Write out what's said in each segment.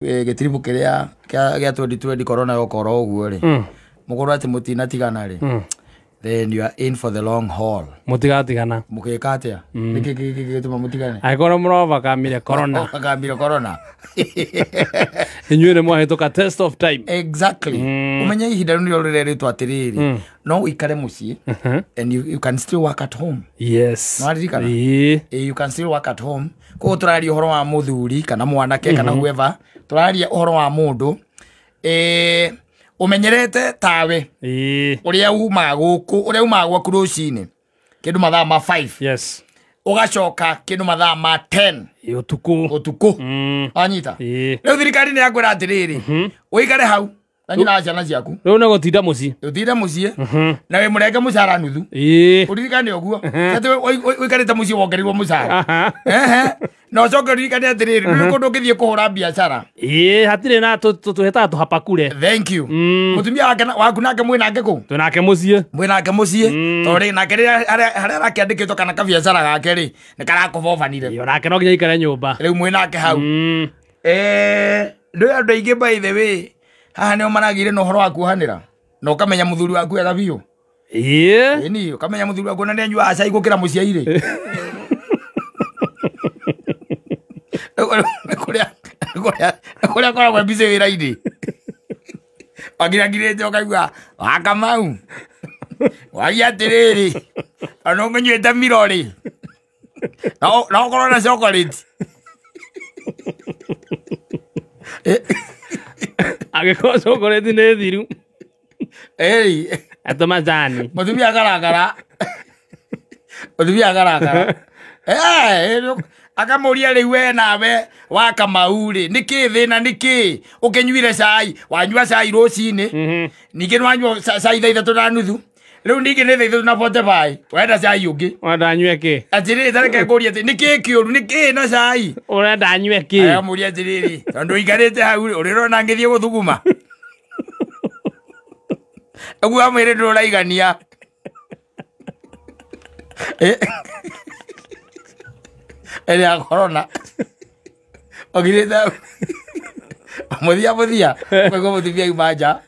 Gĩtiribũ kĩrĩa gĩa 2020 corona yoka oro ũguo rĩ, mũkorwo atĩ mũtinatigana rĩ, then you are in for the long haul. Mũtigatigana. Mũgĩka atĩa? Nĩkĩ gĩgĩtũma mũtigane? Angĩkorwo mũrovakamire corona. Akamire corona. Inyuĩ nĩ mwahĩtũka test of time. Exactly. Ũmenye ihinda rĩu nĩrĩo rĩrerĩtwo atĩrĩrĩ, no ũikare mũciĩ and you can still work at home. Nĩwaririkana? Ĩĩ. You can still work at home. Koguo tũraria ũhoro wa mũthuri kana mwanake kana whoever, tũraria ũhoro wa mũndũ ũmenyerete tawe ũrĩa umaga gũkũ, ũrĩa umaga gwaku rũcinĩ kĩndũ mathaa ma 5, ũgacoka kĩndũ mathaa ma 10 Ĩ, ũtukũ. Ũtukũ. Wanyita? Ĩĩ. Rĩu thirikari nĩ yakwĩra atĩrĩrĩ, ũikare hau na nyina wa ciana ciaku. Rĩu nĩ gũtinda mũciĩ. Ũtinde mũciĩ na wĩ mũrenge mũcara nuthu. Ũririkane ũguo atĩ ũikarĩte mũciĩ wongereirwo mũcara. Ehe. Na ũcoke ũririkane atĩrĩrĩ, ndũrĩ kũndũ ũngĩthiĩ kũhũra biacara. Ĩĩ, hatirĩ na tũhĩtaga tũhapakure. Thank you. Mũtumia wake waku nake mwĩ nake kũu. Twĩ nake mũciĩ. Mwĩ nake mũciĩ, tondũ rĩ nake rĩrĩa harĩa arakĩandĩkĩtwo kana kabiacara gake rĩ, nĩ karakũbobanire. Ĩĩ, onake no nginya aikare nyũmba. Rĩu mwĩ nake hau. Ndũĩ andũ aingĩ, by the way, haha nĩo maragĩire na ũhoro wa kuohanĩra na ũkamenya mũthuri waku wega biũ. Ĩni, ũkamenya mũthuri waku ona nĩ anyuaga cai gũkĩra mũciairĩ. Kũrĩa akoragwo e busy wĩra-inĩ, wangirangirĩte ũkaigua wakamau wagia atĩrĩrĩ, ona ũngĩnyuĩte miro rĩ, no ũkorwo na chocolate. Angĩkorwo chocolate nĩ thiru. Ĩĩ. Atũ macani. Mũtumia akarakara, mũtumia akarakara. Akamũria rĩu, we nawe wa Kamau rĩ, nĩkĩ thĩna? Nĩkĩ ũkĩnyuire cai? Wanyua cai rũcinĩ, ningĩ nĩwanyua cai thaa 3:30, rĩu ningĩ nĩ thaa 3:45 wenda cai ũngĩ. Ũrenda nyue kĩ? Atĩrĩrĩ, tareke ngũrie atĩ nĩkĩ kĩũru, nĩkĩ na cai? Ũrenda nyue kĩ? Akamũria atĩrĩrĩ, tondũ ũikarĩte hau rĩ, ũrĩrona ngĩthiĩ gũthuguma ũguo amwĩrĩ ndũraigania. Ĩrĩa ya corona ũgirĩte mũthia mũthia, ũkaigua mũtumia auma nja,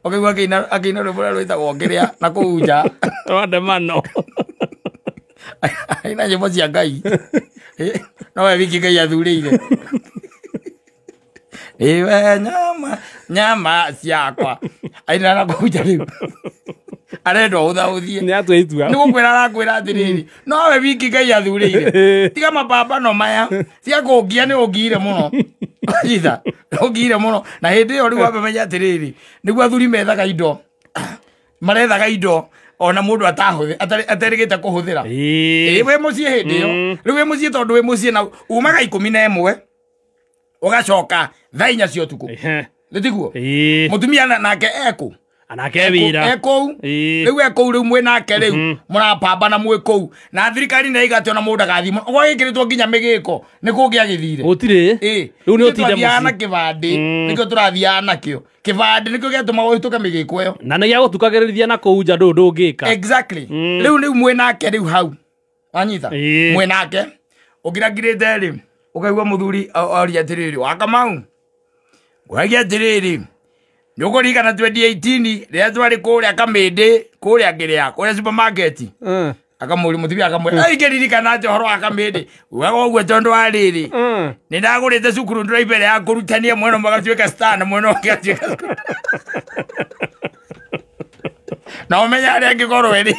ũkaigua akĩina rwĩmbo rũrĩa rwĩtagwo kĩrĩa na kũu nja. Rwandamano. Aina nyĩmbo cia Ngai. No we wiki Ngai athurĩire iwe nyama nyama ciakwa, aina na kũu nja. Rĩu arenda ũthaũthie. Nĩ atua itua. Nĩ gũkwĩra arakwĩra atĩrĩrĩ, nowe wiki Ngai athurĩire, tiga mapambano maya cia kũngia. Nĩ ũngiire mũno itha, ũngiire mũno. Na hĩndĩ ĩyo rĩu wambe menya atĩrĩrĩ, nĩguo athuri methaga indo, marethaga indo ona mũndũ aterĩgĩte kũhũthĩra. Ĩĩ, wĩ mũciĩ hĩndĩ ĩyo. Rĩu wĩ mũciĩ, tondũ wĩ mũciĩ na umaga 11 ũgacoka thaa 4 cia ũtukũ. Nĩ tiguo? Ĩĩ. Mũtumia nake ekũ? Anake wĩra. Ekũu. Rĩu ekũu, rĩu mwĩ nake, rĩu mũrapambana mwĩ kũu, na thirikari nĩ yaiga atĩ ona mũndũ ndagathiĩ mũno gwagĩkĩrĩtwo nginya mĩgĩko nĩ kũngĩagĩthire. Gũtirĩ. Rĩu nĩ Nĩkĩo ũtinde tũrathiaga na mũciĩ. kĩbandĩ. Nĩkĩo tũrathiaga nakĩo kĩbandĩ, nĩkĩo gĩatũmaga ũhĩtũke mĩgĩko ĩyo. Na nĩ gĩa gũtukagĩrĩria na kũu nja ndũ ndũngĩka. Exactly. Rĩu mwĩ nake rĩu hau, wanyita? Ĩĩ. Mwĩ nake ũngirangirĩte rĩ, ũkaigua mũthuri oria atĩrĩrĩ, wakamau ngũragia atĩrĩrĩ, nĩ ũkũririkana 2018 rĩrĩa twarĩ kũrĩa Kamĩndĩ, kũrĩa ngĩrĩa kũrĩa supermarket? Akamũria mũtumia, akamwĩra, "Ai, ngĩririkana atĩ ũhoro wa Kamĩndĩ ugaga ũguo tondũ wa rĩrĩ, nĩ ndagũrĩte cukuru driver ya kũrutania mwena ũmwe agatuĩka star na mwena ũngĩ agatuĩka cukuru." Na ũmenye harĩa angĩkorwo ĩrĩ.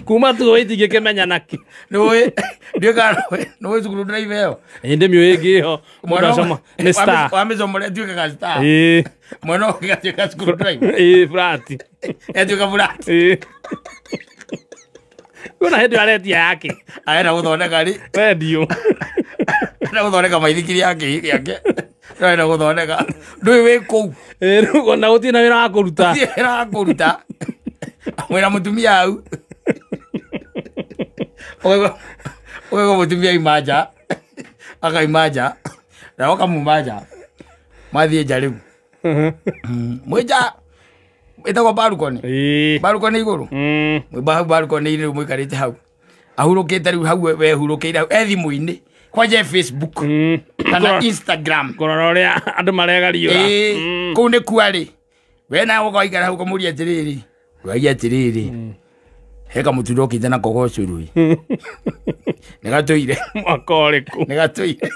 Kuma tu itingĩkĩmenya nakĩ. Nĩũĩ, ndiũĩ kana nĩũĩ cukuru driver ĩyo. Ĩ, ndĩmĩũĩ ĩngĩ ĩho mũndũ acoma nĩ star. Wamĩcomora ĩtuĩkaga star. Mwena ũngĩ gatuĩka cukuru driver. Ĩĩ, flat. Ĩtuĩka flat. Ĩĩ. Kuna hĩndĩ ĩyo aretia yake. Arenda gũthondeka rĩ? Redio. Arenda gũthondeka maithikiri yake yake, arenda gũthondeka, ndũĩ wĩ kũu. Ĩĩ, rĩu ona gũtirĩ na wĩra wa kũruta. Gũtirĩ wĩra wa kũruta, mwĩna mũtumia hau, ũkaigua mũtumia aima nja, akaima nja na ũkamuma nja, mathiĩ nja rĩu. Mwĩ nja ĩtagwo balcony. Balcony igũrũ. Mwĩ hau balcony rĩu, mũikarĩte hau, ahurũkĩte rĩu hau, wehurũkĩire hau e thimũ-inĩ. Kwanja Facebook kana Instagram. Kũrora ũrĩa andũ maregariũra. Ĩĩ, kũu nĩ kuarĩ. We nawe ũgaikara hau ũkamũria atĩrĩrĩ, ũragia atĩrĩrĩ, he kamũtunda ũkĩte nako ga ũcũrũ ĩ. Nĩ gatũire. Mwaka ũrĩkũ? Nĩ gatũire.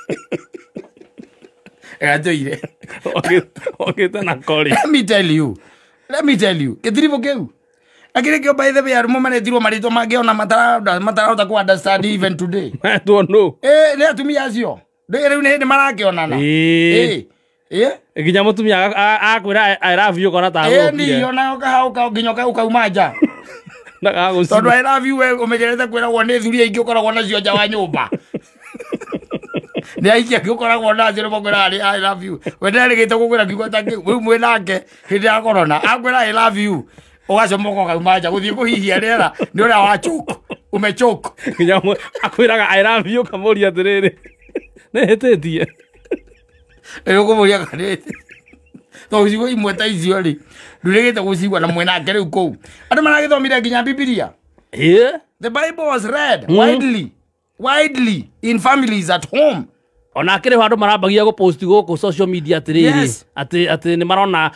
Nĩ gatũire. Okĩte nako rĩ? Let me tell you. Let me tell you. Gĩtiribũ kĩu. Lakini kĩo by the way arũme maretirwo marĩtwa mangĩ ona matarahota ku understand even today. Metwo nũ? Ĩ, nĩ atumia acio. Rĩu nĩ hĩndĩ marakĩonana. Ĩ. Ĩ. Nginya mũtumia akwĩra I love you ũkona ta Ĩ, agũkire. nĩ ona ũkahauka nginya ũkauma nja. Ndagagũcina. Tondũ I love you we ũmenyerete kwĩragwo nĩ thuri aingĩ ũkoragwo nacio nja wa nyũmba. Nĩ aingĩ angĩ ũkoragwo nacio nĩ makwĩraga I love you. We nderĩgĩte gũkwĩra kiugo ta kĩu. Rĩu mwĩ nake hĩndĩ ya corona akwĩra I love you. Ũgacomoka ũkauma nja gũthiĩ kũhihia rĩera nĩ ũrĩa wa choke. Umechoke. Nginya akwĩraga I love you ũkamũria atĩrĩrĩ, nĩ hĩtĩtie. Ĩ, ũkũmũria kana nĩ tondũ ciugo imwe ta icio rĩ ndũrĩgĩte gũcigua na mwena ake rĩu kũu. Andũ maragĩthomire nginya Bibilia. Ĩ? The Bible was read widely, widely in families at home. Ona akĩrĩ ho andũ marambagia gũpost gũkũ social media atĩrĩrĩ, Yes. atĩ nĩ marona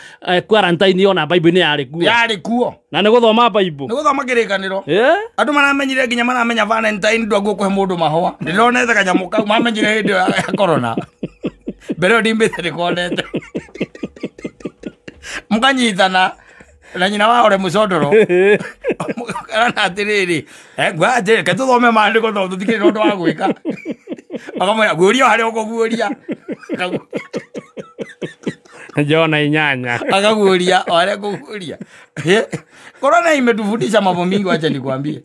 quarantine ona Bible nĩ yarĩ kuo. Yarĩ kuo. Na nĩ gũthoma Bible. Nĩ gũthoma kĩrĩkanĩro. Ĩ? Andũ maramenyire nginya maramenya Valentine ndwaguo kũhe mũndũ mahũa. Ndĩronete kanyamũ kau mamenyire hĩndĩ ĩyo ya corona. Mbere ĩyo ndimbĩte ndĩkonete. Mũkanyitana na nyina wa ore mũcondoro. Mũkarana atĩrĩrĩ, ngwa atĩrĩrĩ, reke tũthome maandĩko tondũ tũtikĩrĩ na ũndũ wa gwĩka. Akamwĩra, guũria o harĩa ũkũguũria. Jona inyanya. Akaguũria o harĩa ũkũguũria. Corona imetufundisha mambo mingi, wacha nikwambie.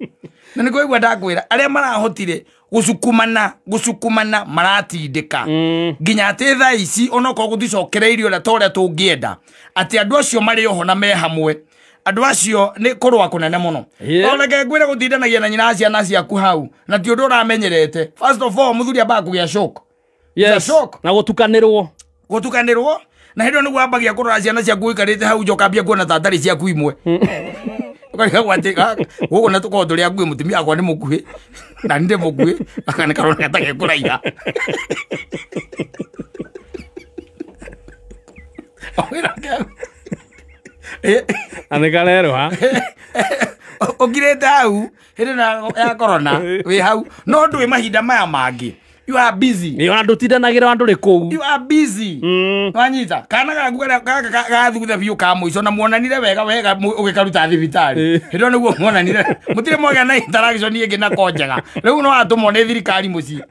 Na nĩkũigua ndakwĩra, arĩa marahotire gũcukumana maratindĩka. Nginya atĩ thaa ici onokorwo gũticokereirio ũrĩa ta ũrĩa tũngĩenda, atĩ andũ acio marĩ oho na me hamwe, andũ acio nĩ kũrũa kũnene mũno. Reke ngwĩre gũtindanagia na nyina wa ciana ciaku hau, na ti ũndũ ũramenyerete. First of all, mũthuri ambaga kũgĩa shock. Yes. Shock. Na gũtukanĩrwo. Gũtukanĩrwo. Na hĩndĩ ĩyo nĩguo ambagia kũrora ciana ciaku ũikarĩte hau nja ũkambia kuona ta ndarĩ ciaku imwe. Ũkarigagwo atĩ, gũkũ na tũkoragwo tũrĩ akuhĩ, mũtumia wakwa nĩ mũkuhĩ, na niĩ ndĩ mũkuhĩ, gaka nĩ karoneka ta gekũraiha. Na nĩ karerũha. Ũkirĩte hau, hĩndĩ ĩno ya corona, wĩ hau, no ndũĩ mahinda maya mangĩ. You are busy. Nĩ ona ndũtindanagĩra andũ rĩ kũu. You are busy. Wanyita. Kana gaku karĩa ga thutha biũ ka mũico na muonanire wega wega ũgĩkaruta thibitarĩ. Hĩndĩ ĩyo nĩguo muonanire. Mũtirĩ mwagĩa na interaction ĩngĩ na ko njega. Rĩu no atũmwo nĩ thirikari mũciĩ.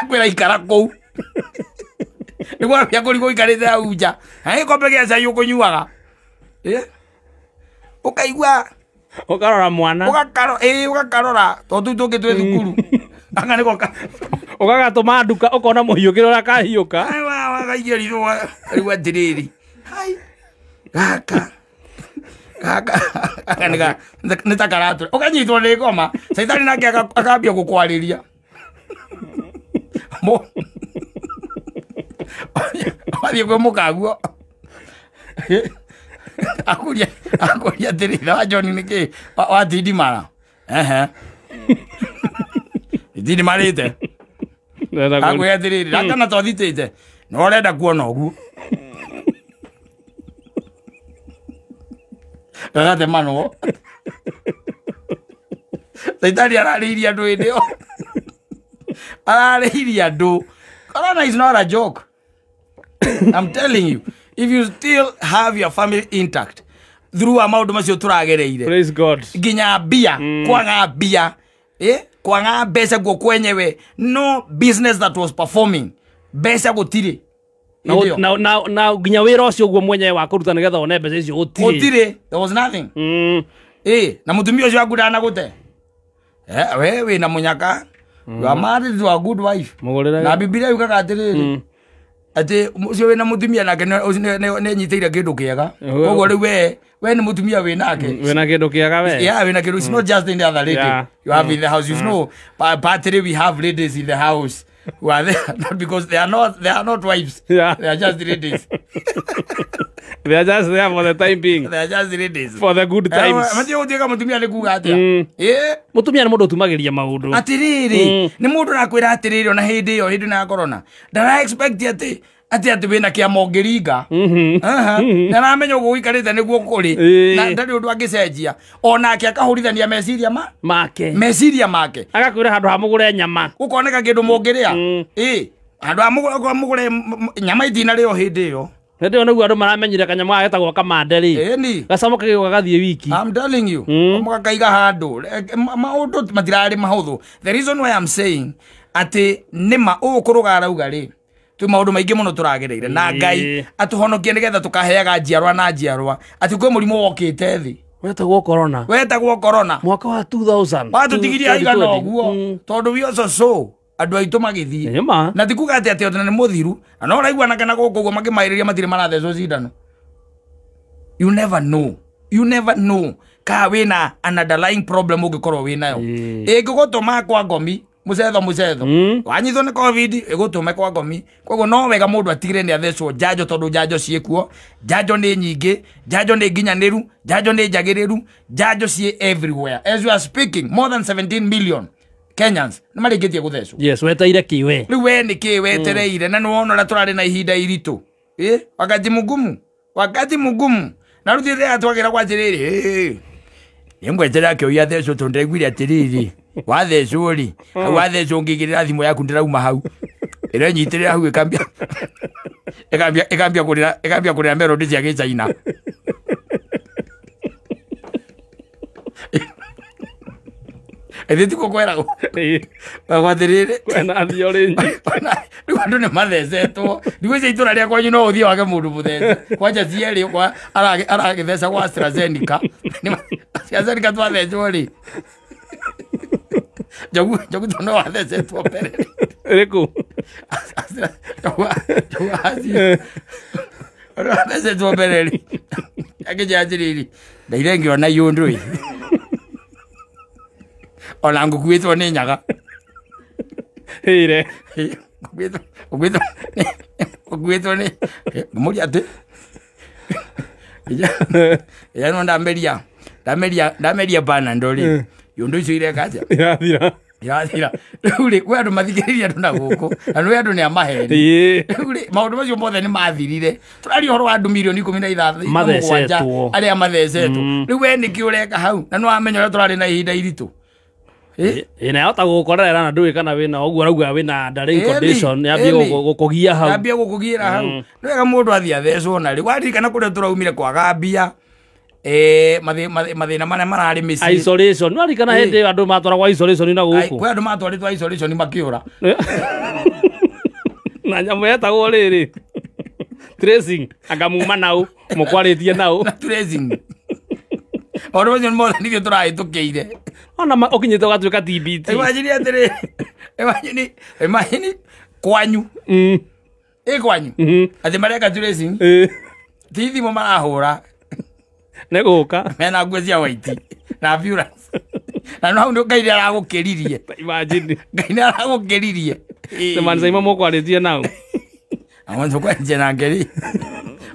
Kwĩra ikara kũu. Nĩguo ambia kũrigwo ũikarĩte hau nja. Na gĩkombe gĩa cai ũkũnyuaga. Ũkaigua. Ũkarora mwana. Ũgakarora. Tondũ tũu tũngĩ twĩ thukuru. Anga nĩko ka- Ũgagatũma nduka ũkona mũhiũkĩre ũrĩa kahiũka. Ai, wa, wakaigĩrĩrwo rĩu atĩrĩrĩ. Hai. Gaka. Gaka. Gaka nĩ ta karatũ. Ũkanyitwo nĩ ngoma. Caitani nake akambia gũkwarĩria. Wathiĩ kwĩ mũkaguo. Akũria atĩrĩrĩ, ithe wa John nĩ kĩ? Watindimara. Ehe. Itindimarĩte. Akwĩra atĩrĩrĩ, rakana twathitĩte. No ũrenda kuona ũguo. Gagatemanwo. Caitani ararĩirie andũ hĩndĩ ĩyo. Ararĩirie andũ. Corona is not a joke. I'm telling you, if you still have your family intact, through a maũndũ macio tũragereire. Praise God. Nginya mbia, kwaga mbia, kwaga mbeca guo kwenyewe, no business that was performing. Mbeca gũtirĩ. Na nginya wĩra ũcio guo mwenyewe wa kũruta nĩgetha wone mbeca icio gũtirĩ. Gũtirĩ. There was nothing. Na mũtumia ũcio waku ndanagũte. We wĩna mũnyaka. You are married to a good wife. Mũgũrĩre. Na Bibilia yugaga atĩrĩrĩ, atĩ ũcio wĩna mũtumia nake nĩ nyitĩire kĩndũ kĩega. Koguo rĩu we nĩ mũtumia wĩ nake. Wĩna kĩndũ kĩega we. Yeah, wĩna kĩndũ. It's not just in the other lady. You have in the house. You know, partly we have ladies in the house who are there not because they are not wives. Yeah. They are just ladies. They are just there for the time being. They are just ladies. For the good times. Mathiĩ gũtuĩka mũtumia nĩ kuga atĩa? Ĩ Mũtumia nĩ mũndũ ũtumagĩria maũndũ. Atĩrĩrĩ, nĩ mũndũ ũrakwĩra atĩrĩrĩ, ona hĩndĩ ĩyo, hĩndĩ ĩno ya corona, ndara expect atĩ atĩ wĩna kĩama ũngĩringa. Nĩ aramenya ũguo ũikarĩte nĩguo kũrĩ, na ndarĩ ũndũ angĩcenjia. Onake akahũrithania meciria make. Meciria make. Agakwĩra handũ ha mũgũre nyama. Gũkoneka kĩndũ mũngĩrĩa. Ĩ, handũ ha mũgũre nyama itinarĩo hĩndĩ ĩyo. Hĩndĩ ĩyo nĩguo andũ maramenyire kanyamũ gaka getagwo kamande rĩ. Ĩni. Gacamo kagĩũka gathiĩ wiki. I'm telling you. Mũgakaiga handũ. Maũndũ matirarĩ mahũthũ. The reason why I'm saying atĩ nĩma ũũ kũrũga arauga rĩ, twĩ maũndũ maingĩ mũno tũragereire na Ngai atũhonokie nĩgetha tũkaheaga njiarwa na njiarwa atĩ kwĩ mũrimũ wokĩte thĩ wetagwo corona. Wetagwo corona. Mwaka wa 2000. Watũtigirie aigana ũguo tondũ we also saw andũ aitũ magĩthiĩ. Na ti kuga atĩ atĩ ona nĩ mũthiru, na no ũraiguana kana gũkũ ũguo makĩmaĩrĩria matirĩ marathecwo cindano. You never know. You never know. Ka wĩna an underlying problem ũngĩkorwo wĩnayo. Ĩngĩgũtũma kwa ngomi mucetho mucetho. Wanyitwo nĩ covid ĩgũtũme kwa ngomi. Koguo no wega mũndũ atigire nĩ athecwo njanjo tondũ njanjo ciĩkuo. Njanjo nĩ nyingĩ, njanjo nĩ nginyanĩru, njanjo nĩ njagĩrĩru, njanjo ciĩ everywhere. As we are speaking, more than 17 million Kenyans nĩ marĩkĩtie gũthecwo. Yes, wetereire kĩ we? Rĩu we nĩ kĩ wetereire na nĩ wona ũrĩa tũrarĩ na ihinda iritũ. Wakati mugumu. Wakati mugumu. Na rĩu rĩrĩa twagĩra kwa atĩrĩrĩ, nĩngweterera kĩũria thecwo tondũ ndaiguire atĩrĩrĩ, wathecwo rĩ, hau wathecwo ũngĩigĩrĩra thimũ yaku ndĩrauma hau. Ĩrenyitĩrĩra hau ĩkambia ĩkambia kũrĩra, ĩkambia kũrĩra melody cia gĩchaina. Ĩthĩ tikuo kwĩragwo. Atĩrĩrĩ, kwĩna thiorĩ nyingĩ. Rĩu andũ nĩ mathecetwo. Thikũ ici itũra rĩa kwanyu no ũthiĩ wage mũndũ mũthece. Kwanja cierĩ kwa aragĩtheca gwa AstraZeneca. AstraZeneca twathecwo rĩ. Njogu tondũ no wathecetwo mbere. Ĩrĩkũ? Wathecetwo mbere rĩ. Akĩnjĩra atĩrĩrĩ, ndaire ngĩona iũndũ ĩ. Ona ngũkuĩtwo nĩ nyaga. Ĩre. Ngũkuĩtwo nĩ ngũmũria atĩ. Ĩya no ndameria Panadol rĩ. Iũndũ icio ireka atĩa? Irathira. Irathira. Rĩu rĩ, kwĩ andũ mathikĩrĩria andũ na gũkũ, na nĩ andũ nĩ a maheni. Rĩu rĩ, maũndũ macio mothe nĩ mathirire. Tũraria ũhoro wa andũ mirioni 16 mathecetwo. Arĩa mathecetwo. Rĩu we nĩkĩ ũreka hau? Na nĩ wamenya ũrĩa tũrarĩ na ihinda iritũ. Ĩ na yahota gũgũkorerera na ndũĩ kana wĩna ũguo arauga wĩna underlying condition yambie gũkũgia hau. Yambie gũkũgiĩra hau. Nĩ wega mũndũ athiĩ athecwo na rĩ. Waririkana kũrĩa tũraumire kwaga mbia. Mathĩna marĩa mararĩ mĩciĩ. Isolation. Nĩ waririkana hĩndĩ ĩyo andũ matwaragwo isolation na gũkũ. Kwĩ andũ matwarĩtwo isolation makĩũra. Na nyamũ yetagwo rĩrĩ. Tracing. Anga muma nau, mũkwarĩtie nau. Na tracing. Maũndũ macio nĩ mothe nithuĩ tũrahĩtũkĩire. Ona ũkinyĩte ũgatuĩka TBT. Imagine atĩrĩ, imagine kwanyu. Ĩ kwanyu. Atĩ mareka tracing. Ti thimũ marahũra. Nĩ gũka. Mena nguo cia white na ambulance. Na no hau nĩ Ngai nĩ aragũkĩririe. Imagine. Ngai nĩ aragũkĩririe. Sema nĩ mũkwarĩtie nau. Amwe tũkwanjia nake rĩ.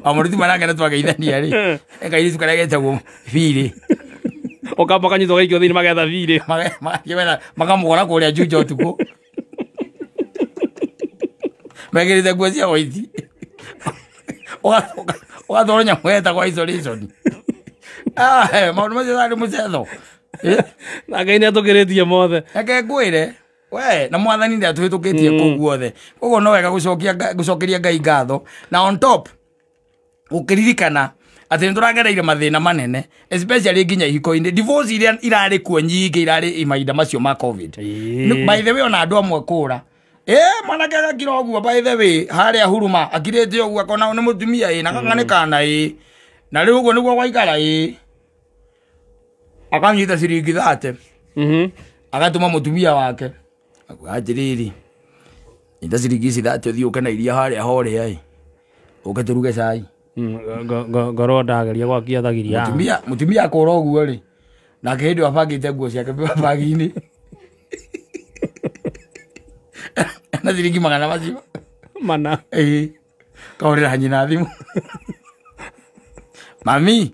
Amũruti manake nĩ twageithania rĩ. Kairĩtu karĩa getagwo Birĩ. Ũkamba kanyitwo gaikio thĩinĩ magetha birĩ. Makamũgora kũrĩa Juja ũtukũ. Mekĩrĩte nguo cia white. Ũgatwarwo nyamũ yetagwo isolation. Maũndũ macio tarĩ mũcetho. Na Ngai nĩ atũkĩrĩtie mothe. Reke ngwĩre, we na mwathani nĩ atũhĩtũkĩtie kũu guothe. Koguo no wega gũcokeria Ngai ngatho. Na on top ũkĩririkana atĩ nĩ tũragereire mathĩna manene, especially nginya ihiko-inĩ. Divorce iria irarĩ kuo nyingĩ irarĩ mahinda macio ma COVID. By the way, ona andũ amwe kũra. Mwanake agakira ũguo by the way, harĩa Huruma akirĩte ũguo akona nĩ mũtumia ĩ na gaka nĩ kana ĩ. Na rĩu ũguo nĩguo gwaikara ĩ. Akanyita ciringi 30. Agatũma mũtumia wake. Akuga atĩrĩrĩ, nyita ciringi ici 30 ũthiĩ ũke na iria harĩa horĩa ĩ. Ũke tũruge cai. Ngorwo ndageria gwakia thagiria. Mũtumia akũra ũguo rĩ. Nake hĩndĩ ĩyo abangĩte nguo ciake bagi-inĩ. Na ciringi magana macio. Mana. Ĩ. Kahũrĩra nyina thimũ. Mami.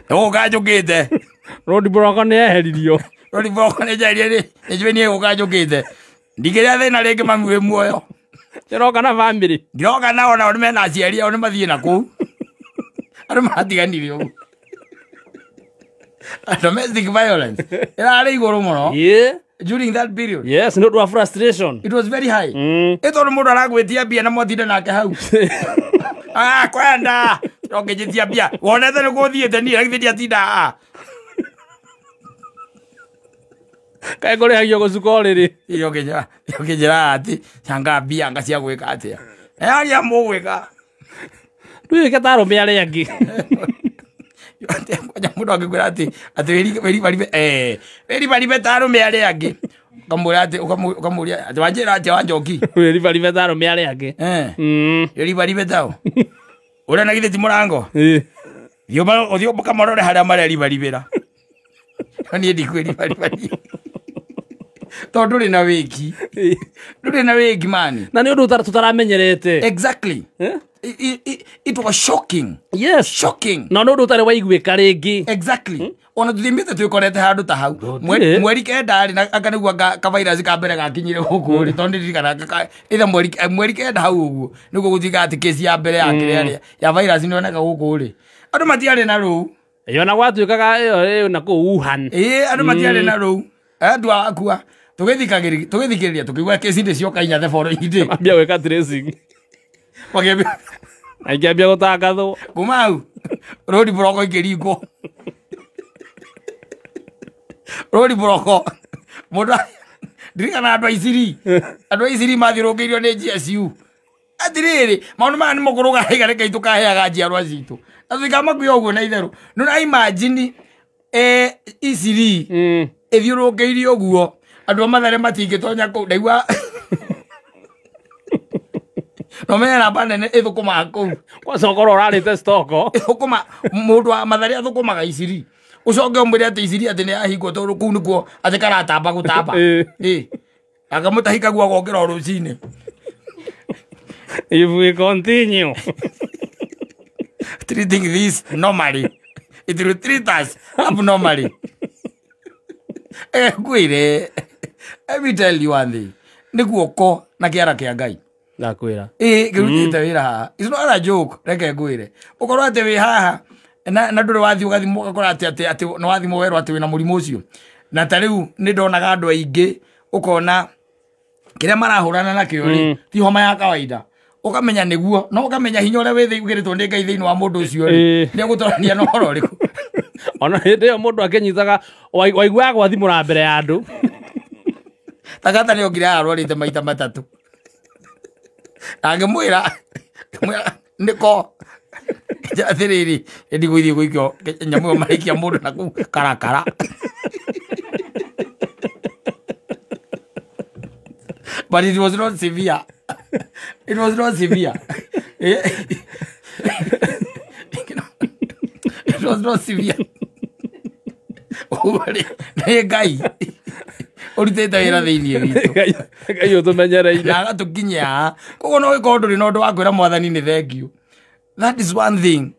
Gũka njũkĩte. Road block nĩ eheririo. Road block nĩ njeherie nĩ njũĩ niĩ gũka njũkĩte. Ndingĩrĩa thĩna rĩngĩ mami wĩ muoyo. Ndĩroka na family. Ndiroka nao nao nĩ mena aciari ao nĩ mathiĩ na kũu. Andũ matiganire ũguo. Domestic violence ĩrarĩ igũrũ mũno. Yeah. During that period. Yes, nĩ ũndũ wa frustration. It was very high. Ĩ tondũ mũndũ aragwĩtia mbia na mwatinda nake hau. Ah, kwenda. Ũngĩnjĩtia mbia. Wonete nĩ gũthiĩte niĩ na githĩ ndiatinda haha. Kaĩ ngũrĩhagio gũcuka ũrĩrĩ. Ũkĩnjĩra atĩ canga mbia anga cia gwĩka atĩa. Aria mũgwĩka. Ndwĩke ta arũme arĩa angĩ. Kwanja mũndũ angĩkwĩra atĩ atĩ wĩribaribe ta arũme arĩa angĩ. Ũkamwĩra atĩ ũkamũria atĩ wanjĩra atĩa Wanjoki. Wĩribaribe ta arũme arĩa angĩ. Wĩribaribe tao. Ũrĩa na githĩ ti mũrango. Thiĩ ũkamarore harĩa mareribaribĩra. Niĩ ndikwĩribariba niĩ. Tondũ ndũrĩ na wĩki. Ndũrĩ na wĩki mani. Na nĩ ũndũ tũtaramenyerete. Exactly. It was shocking. Yes. Shocking. Na nĩ ũndũ ũtarĩ waiguĩka rĩngĩ. Exactly. Ona tũthiĩmĩte twĩkorete handũ ta hau. Mweri kenda rĩ anga nĩguo ka virus ka mbere gakinyire gũkũ rĩ tondũ ndirikanaga either mweri kenda hau ũguo nĩguo gũtuĩka atĩ kesi ya mbere ya kĩrĩa ya virus nĩyoneka gũkũ rĩ. Andũ matiarĩ na rũu. Ĩyo na gwatuĩkaga ĩyo na kũu Wuhan. Ĩĩ andũ matiarĩ na rũu. Andũ akua tũgĩthikĩrĩria tũkĩigua kesi ndĩ cioka inya theboro-inĩ. Mambia gwĩka tracing. Makĩambia na ikĩambia gũtangathwo. Kuma hau road block ikĩringwo. Road block mũndũ ndirikana andũ a Isiri. Andũ a Isiri mathiũrũrũkĩirio nĩ GSU. Atĩrĩrĩ maũndũ maya nĩ mũkũrũga haiga reke tũkaheaga njiarwa citũ. Na tũtikamakuia ũguo na itherũ. Nĩ ũra imagine Isiri ĩthiũrũrũkĩirio ũguo andũ a Mathare matingĩtonya kũu ndaigua no menya namba nene ĩthũkũmaga kũu. Kwanza ũkorwo ũrarĩte stoko. Ĩthũkũma mũndũ wa Mathare athũkũmaga Isiri. Ũcoke ũmwĩre atĩ Isiri atĩ nĩ yahingwo tondũ kũu nĩkuo atĩ karatamba gũtamba. Ĩ. Akamũtahika guo agokĩra o rũcinĩ. If we continue treating this normally, it will treat us abnormally. Ngwĩre, let me tell you one thing. Nĩ guoko na kĩara kĩa Ngai. Ndakwĩra. Ĩ kĩrutĩte wĩra haha. It's not a joke, reke ngwĩre. Ũkorwo atĩ wĩ haha na ndũrĩ wathiĩ ũgathimwo ũgakora atĩ atĩ nĩ wathimwo werwo atĩ wĩna mũrimũ ũcio. Na ta rĩu nĩ ndonaga andũ aingĩ ũkona kĩrĩa marahũrana nakĩo rĩ ti homa ya kawaida. Ũkamenya nĩguo no ũkamenya hinya ũrĩa wĩgĩrĩtwo nĩ Ngai thĩinĩ wa mũndũ ũcio rĩ nĩ egũtorania na ũhoro ũrĩkũ. Ona hĩndĩ ĩyo mũndũ akĩnyitaga waiguaga gwathimũra mbere ya andũ. Tagata nĩ okire arwarĩte maita matatũ. Angĩmwĩra nĩko atĩrĩrĩ ndigũthiĩ gũikio nyamũ ĩyo maraikia mũndũ na kũu karakara. But it was not severe. It was not severe. It was not severe. Nĩ Ngai ũrutĩte wĩra thĩinĩ witũ. Ngai ũtũmenyereire. Na agatũkinyia haha. Koguo no ũgĩkorwo ndũrĩ na ũndũ wa kwĩra mwathani nĩ thank you. That is one thing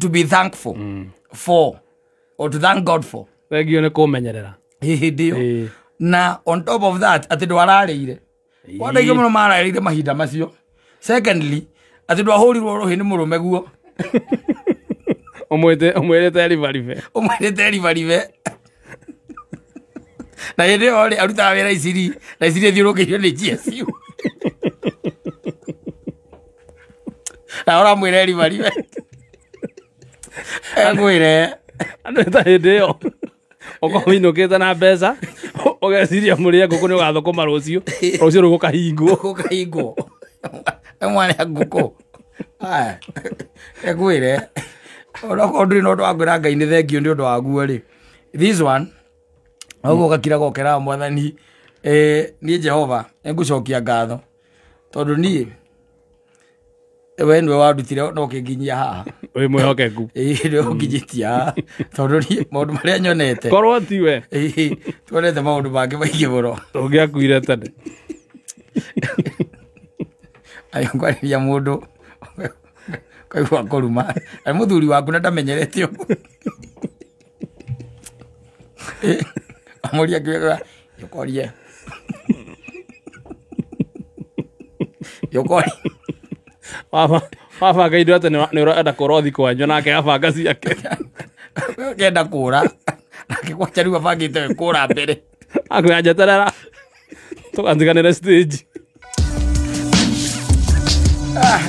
to be thankful for or to thank God for. Thank you nĩ kũmenyerera. Hĩndĩ ĩyo. Na on top of that atĩ ndwararĩire. Andũ aingĩ mũno mararĩire mahinda macio. Secondly, atĩ ndwahũrirwo rũhĩ nĩ mũrũme guo. Ũmwĩrĩte eribaribe. Ũmwĩrĩte eribaribe. Na hĩndĩ ĩyo rĩ arutaga wĩra Isiri na Isiri ĩthiũrũrũkĩirio nĩ GSU. Na ũramwĩra eribaribe. Ngwĩre. Andũ ta hĩndĩ ĩyo ũkorwo ũinũkĩte na mbeca ũgeciria mũrĩe ngũkũ nĩ ũgathũkũma rũciũ rũciũ rũu gũkahingwo. Gũkahingwo. Mwana ngũkũ. Aya. Ngwĩre. Onokorwo ndũrĩ na ũndũ wa kwĩra Ngai nĩ thengiũ nĩ ũndũ waguo rĩ. This one ũguo ũgakira gokera mwathani niĩ Jehova nĩngũcokia ngatho tondũ niĩ we nĩwe wandutire no ũkĩnginyia haha. Wĩ mwĩhokeku. Ĩĩ nĩwe ũnginyĩtie haha tondũ niĩ maũndũ marĩa nyonete. Korwo tiwe. Ĩĩ tuonete maũndũ mangĩ maingĩ mũno. Tũngĩakuire tene. Ayo ngwarĩria mũndũ Kaigua kũruma. Ari mũthuri waku na ndamenyerete ũguo. Amũria akiuga yũkorie. Yũkorie. Wabanga indo atĩ nĩ ũrenda kũra ũthi kwanyu nake abanga ciake. Kenda kũra. Nake kwacha rĩu abangĩte we kũra mbere. Akwĩra njeterera tũgatiganĩre stage. Ah,